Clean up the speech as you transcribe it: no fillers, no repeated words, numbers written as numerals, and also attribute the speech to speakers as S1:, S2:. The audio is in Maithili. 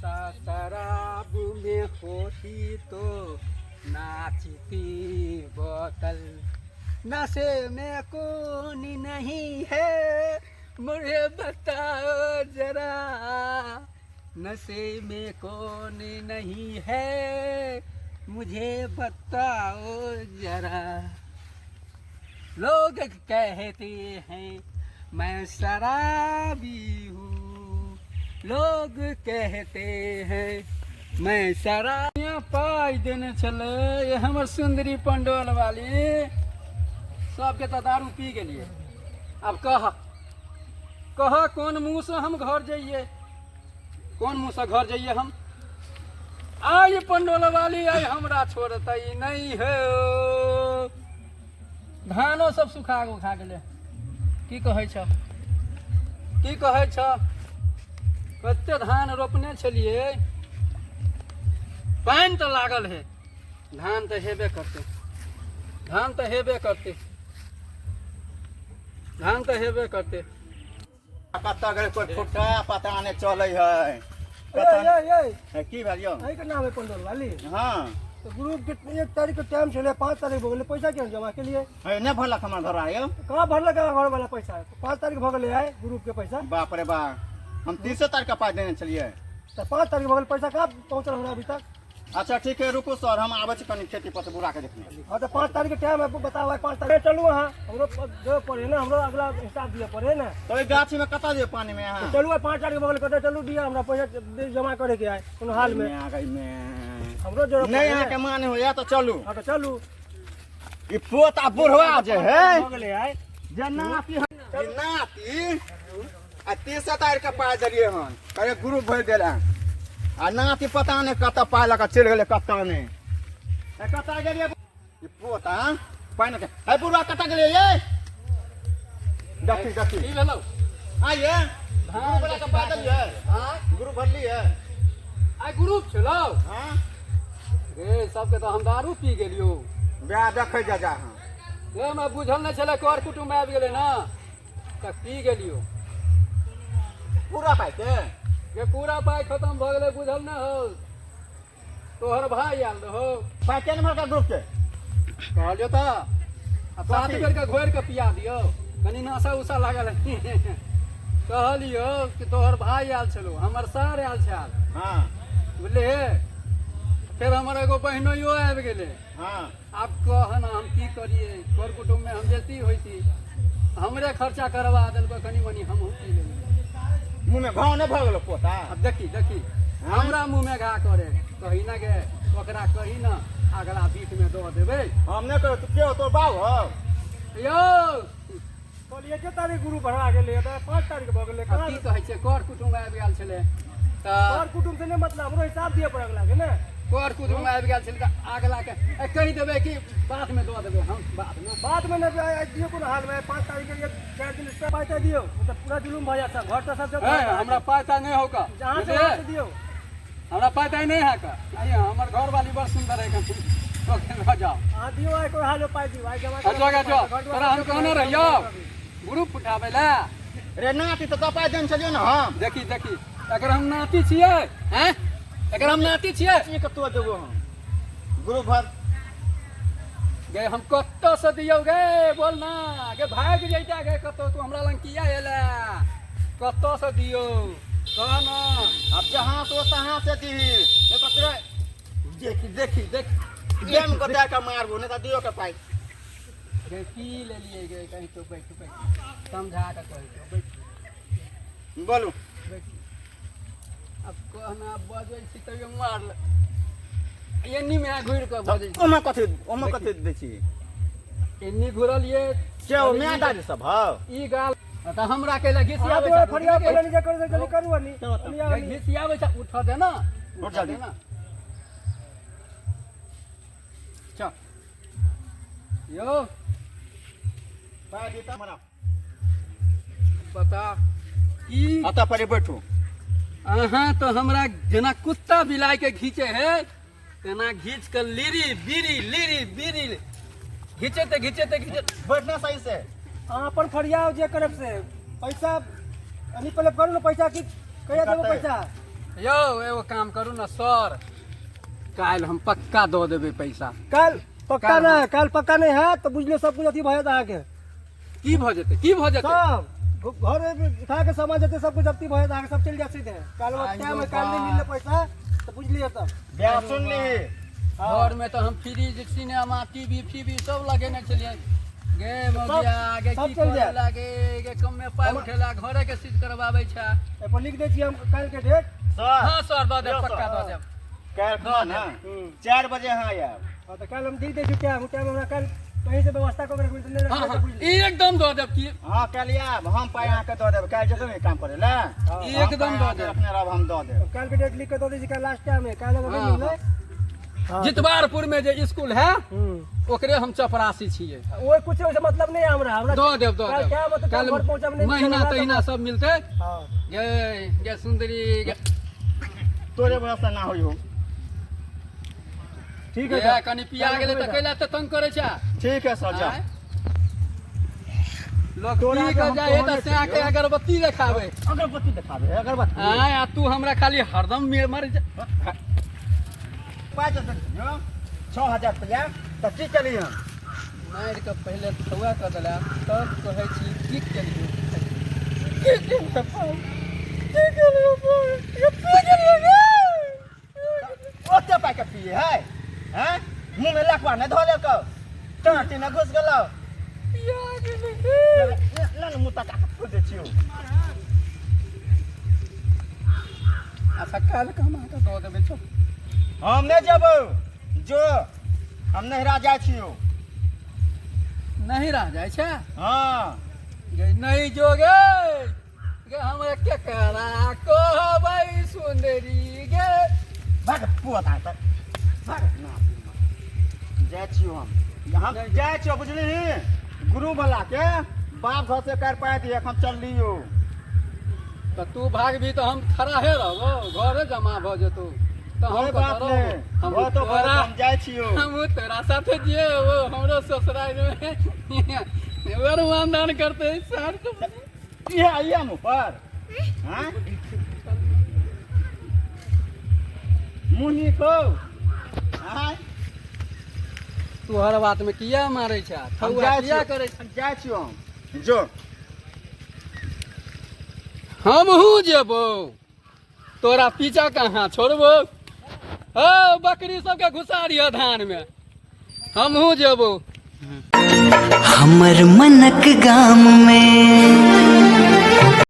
S1: नशा शराब में होती तो नाचती बोतल, नशे में कौन नहीं है मुझे बताओ जरा, नशे में कौन नहीं है मुझे बताओ जरा। लोग कहते हैं मैं शराबी हूँ, लोग कहते हैं मैं शराब। पाइ देने छलै ये हमर सुंदरी पंडौल वाली, सबके तऽ दारू पी गेलियै। आब कह कह कोन मुँहसँ हम घर जइयै, कोन मुँहसँ घर जइयै हम? आइ पंडौल वाली आइ हमरा छोड़तै नहि हो। धानो सब सुखा उखा गेलै। की कहै छ, की कहै छ? कते धान रोपने छलियै, पानि तऽ लागल है, धान तऽ हेबे करतै, धान तऽ हेबे करतै, धान तऽ हेबे करतै।
S2: कतऽ गेलै कोइ फुटा पता नहि चलै है।
S3: ए ए ए।
S2: हे, की भेल यौ?
S3: अहीँके नाम है पंडौल वाली?
S2: हँ।
S3: तऽ ग्रुप के 1 तारीख के टाइम छलै, 5 तारीख भऽ गेलै, पैसा किया जमा केलियै?
S2: हे, नहि भरलक हमर घर यौ।
S3: कहाँ भरलक अहाँ घरवाला पैसा? 5 तारीख भऽ गेलै आइ ग्रुप के पैसा।
S2: बाप रे बाप, हम 30 तारीख के पाइ देने छलियै।
S3: तऽ 5 तारीख भऽ गेल, पैसा कहाँ पहुँचल हमरा अभी तक?
S2: अच्छा ठीक है, रुकू सर, हम आबै छी कनि खेती पर से बुढ़ा के देखने।
S3: हाँ, तऽ 5 तारीख के टाइम है, बताउ आइ 5 तारीख। चलू अहाँ, हमरो देबऽ पड़े ने, हमरो अगला हिसाब दिअ पड़े ने।
S2: तऽ ओहि गाछीमे कतऽ जेबै पानिमे अहाँ?
S3: चलू, आइ 5 तारीख भऽ गेल, कतऽ चलू? दिअ हमरा पैसा जमा करे के आइ कोनो हाल में।
S2: माय गै माय।
S3: हमरो जरूरत
S2: नहि
S3: पड़े ने।
S2: अहाँके मान होइया तऽ चलू।
S3: हाँ, तऽ चलू।
S2: ई पोता बुढ़वा जे है
S3: भऽ गेलै आइ
S2: जे नाती, ई नाती आ 30 तारीख के पाइ देलियै हन, कहलियै ग्रुप भरि देल हन, आ नाती पता नहि कतऽ पाइ लऽ कऽ चलि गेलै, कतऽ नहि। ए, कतऽ गेलियै? ई पोता पानि के। हे बुढ़वा, कतऽ गेलियै ये? देखी देखी।
S1: की भेलौ?
S2: आइए ग्रुप वाला के पाइ देलियै?
S1: आँय?
S2: ग्रुप भरलियै?
S1: आइ ग्रुप छलौ?
S2: हँ।
S1: रे सबके तऽ हम दारू पी गेलियौ।
S2: वएह देखै जा जा हँ।
S1: रे हमरा बुझल नहि छलै, कर कुटुम्ब आबि गेलै ने तऽ पी गेलियौ।
S2: पूरा पाइ के?
S1: गे पूरा पाइ खतम भऽ गेलै, बुझल नहि हौ? तोहर भाय आयल रहो।
S2: पाइ के नंबर का ग्रुप के?
S1: कहलियौ तऽ आ 7 बेर के घोरि कऽ पिया दियौ, कनि नशा उसा लागल है। कहलियौ कि तोहर भाय आयल छलौ, हमर सार आयल छल। बुझलिही? फेर हमर एगो बहिनोइयो आबि गेलै। आब कह ने हम की करियै? कर कुटुम्बमे हम बेसी होइती, हमरे खर्चा करवा देलकै, कनि मनि हमहूँ पी लेलियै।
S2: मुँह में घाव नहि भऽ गेलो पोता?
S1: आब देखी देखी, हमरा मुँहमे घा करे कही ना गे, ओकरा कही ना अगला बीचमे दऽ देबै।
S2: हम नहि करब, तू के हो? तोर बाप हौ?
S1: यौ।
S3: कहलियै एके तारीख गुरु भरा गेलै, तऽ 5 तारीख भऽ गेलै।
S1: आब
S3: कहाँ?
S1: की कहै छै, कर कुटुम्ब आबि गेल छलै तऽ
S3: कर कुटुम्ब से नहि मतलब, हमरो हिसाब दिअ पड़े अगला के ने।
S1: कर कुटुम्ब आबि गेल छलै तऽ अगला के कहि देबै कि बादमे दऽ देबै हम बादमे।
S3: बाद में नहि, आइ दियौ कोनो हाल में। 5 तारीख के एक 4 दिन एक्स्ट्रा पाइ तऽ दियौ, नहि तऽ पूरा जुलूम भऽ जायत सब घर तऽ सब।
S1: हे, हमरा पाइ ताइ नहि होगा।
S3: जहाँ से वहाँ से दियौ।
S1: हमरा पाइ ताइ नहि है का। आइए, हमर घर वाली बड़ सुंदर है, तो लऽ जाओ।
S3: अहाँ दियौ, आइ कोनो हाल में पाइ दियौ, आइ जमा।
S1: अच्छा अच्छा, तोरा हम कहने रहियौ ग्रुप उठाबै लए।
S2: रे नाती, तऽ पाइ देने छलियौ ने हम।
S1: देखी देखी, एकर हम नाती छियै हैं, एकर हम नाती छियै।
S2: ई कतऽ देबो हम ग्रुप भर?
S1: गे हम कतऽ से दियौ गे? बोल ना गे, भागि जैता गे कतौ, तू हमरा लग किया एला? कतऽ से दियौ, कह ना।
S2: अब जहाँ से तहाँ से दीही, नहीं तो तोरा
S1: देखी देखी देख।
S2: गेम को दे के मारबो, नहीं तो दियो के पाइ।
S1: गे पी लेलियै गे, कहीं तो बैठ बैठ, समझा कऽ कहै छौ, बैठ।
S2: बोलू।
S1: बैठ। अब कहना बजै छी तैयो मारल, एन्नी में घुरि कऽ बजै छी।
S2: ओमे कथी दै छी?
S1: एन्नी घुरलियै।
S2: के ओ माय दादी सब हौ?
S1: ई गाल तऽ हमरा के लए
S3: अहाँ
S1: घिसियाबै
S3: दियौ,
S1: छै।
S3: फरिया पहिले नहीं जे करू से जल्दी करू अनी। अनी आउ, अनी।
S1: घिसियाबै छै, उठ दे ना।
S2: उठ जल्दी।
S1: दे ना। चल यौ।
S2: पाइ दी तऽ हमरा।
S1: बता की।
S2: अतऽ पर बैठू।
S1: अहाँ तऽ हमरा जेना कुत्ता बिलाइ के घीचे है तेना घीच कऽ लिरी बीरी लिरी बीरी घिचेते घिचेते घिचेते।
S2: बैठना सही से।
S3: अहाँ अपन फरियाओ जे करब से, पैसा अनी पहिले करू ने, पैसा की कहिया देबो पैसा?
S1: यौ एगो काम करू ने सर, काल्हि हम पक्का दऽ देबै पैसा।
S3: काल्हि पक्का?
S1: काल्हि।
S3: नहि, काल्हि पक्का नहि हैत तऽ बुझलियौ सब कुछ अथी भऽ जायत अहाँके।
S1: की भऽ जेतै? की भऽ जेतै?
S3: सब घर उठा के सामान जेतै, सब कुछ जब्ती भऽ जायत अहाँके, सब चलि जायत सीधे। काल्हि
S1: आइयो
S3: टाइम है, काल्हि नहि
S1: बा।
S3: मिललै पैसा तऽ बुझलियै तब।
S2: ब्याह सुन ली।
S1: घर में तऽ हम फ्रिज, सिनेमा, टीवी फीवी सब लगेने छलियै गे मौगिया गे।
S3: सब
S1: की
S3: चलि
S1: करे
S3: जायत।
S1: लागे गे, कमे पाइ उठेला, घरे के सीज करवाबै छै।
S3: एहिपर लिख दै छी हम काल्हिके डेट।
S2: सर।
S1: हाँ सर, दऽ देब।
S2: यौ सर।
S1: पक्का दऽ देब।
S2: काल्हि खुना ने 4 बजे अहाँ आयब।
S3: हाँ, तऽ काल्हि हम लिख दै छी टाइम। टाइम हमरा काल्हि कहीं से व्यवस्था कऽ के रखबै तऽ नहि
S1: हाँ।
S3: रखबै तऽ
S1: हाँ।
S3: बुझि लियौ।
S1: एकदम दऽ देब की।
S2: हाँ, काल्हि आयब, हम पाइ अहाँके दऽ देब। काल्हि जेतै ने काम करै लए?
S1: एकदम दऽ देब।
S2: रखने रहब, हम दऽ देब।
S3: काल्हिके डेट लिख के दऽ दै छी, काल्हि लास्ट टाइम है। काल्हि अगर नहि
S1: हाँ,
S3: मिललै, हाँ।
S1: जितवारपुर में जे स्कूल है, ओकरे हम चपरासी छियै।
S3: ओहि कुछ ओहिसे मतलब नहि है हमरा। हमरा
S1: दऽ देब, दऽ
S3: काल्हि
S1: देब।
S3: टाइम होतै,
S1: काल्हि
S3: घर पहुँचब नहि
S1: महीना
S3: मिललै,
S1: तहिना सब मिलतै।
S3: हाँ।
S1: गे गे सुंदरी गे।
S2: तोरे वजह से ना होइयो।
S3: ठीक है।
S1: गे, कनि पिया गेलै तऽ कैला तऽ तंग करै छै?
S2: ठीक है सर, जा।
S1: आँय? लोक
S2: तोरा
S1: पी
S2: के
S1: के
S2: हम
S1: जाइ है तऽ
S2: कहने
S1: सैं के
S2: छियौ।
S1: अगरबत्ती देखाबै।
S2: अगरबत्ती देखाबे, अगरबत्ती।
S1: आँय, आ तू हमरा खाली हरदम मर जा।
S2: पाइ जे देलियौ 6000 रुपया, तऽ की केलियै हम?
S1: मारि कऽ पहिले थौआ कऽ देला, तब कहै छी की केलियौ, की केलियौ, की केलियौ, की केलियौ गे?
S2: ओते पाइ के पिए है? हैं, मुँह में लकवा नहि धऽ लेलकौ? टाँटी ने घुस गेलौ?
S1: पिया गेलै।
S2: ले ने, मुँह तका के फोड़ि दै छियौ।
S1: अच्छा, काल्हि के हम अहाँके दऽ देबै, चल।
S2: हम नहि जेबौ, जो, हम नहिरा जाइ छियौ।
S1: नहीं रह जाइ छै?
S2: हाँ।
S1: गे नहीं जो गे, गे हमरा केकरा कहबै सुंदरी गे?
S2: भाग पुआ तक भाग ना। जाइ छियौ हम, हम जाइ छियौ, बुझलिही? गुरु वाला के बाप घर से कर पाए दिए, हम चल लियो।
S1: तऽ तू भागबी तऽ हम खड़ा हे रहबो, घरे जमा भऽ जेतौ तऽ हम
S2: कोई बात
S1: कतऽ
S2: नहीं।
S1: रहबो? हम
S2: हो तो
S1: तोरा
S2: हम जाइ छियौ।
S1: हम तोरा साथे जेबो, हमरो ससुराल में वर मानदान करते सर।
S2: इहे आइए मुँह पर, हाँ? मुँह नीक हो, आँय?
S1: तू हर बात में किया मारै छै?
S2: हम
S1: थौआ
S2: जाइ
S1: किया
S2: छियौ।
S1: करै छै?
S2: हम जाइ छियौ हम, जो।
S1: हमहूँ जेबो तोरा पीछा, कहाँ छोड़बो? हो, बकरी सबके घुसा दिह धान में, हमहूँ जेबो।
S4: हमर मनक गाम में।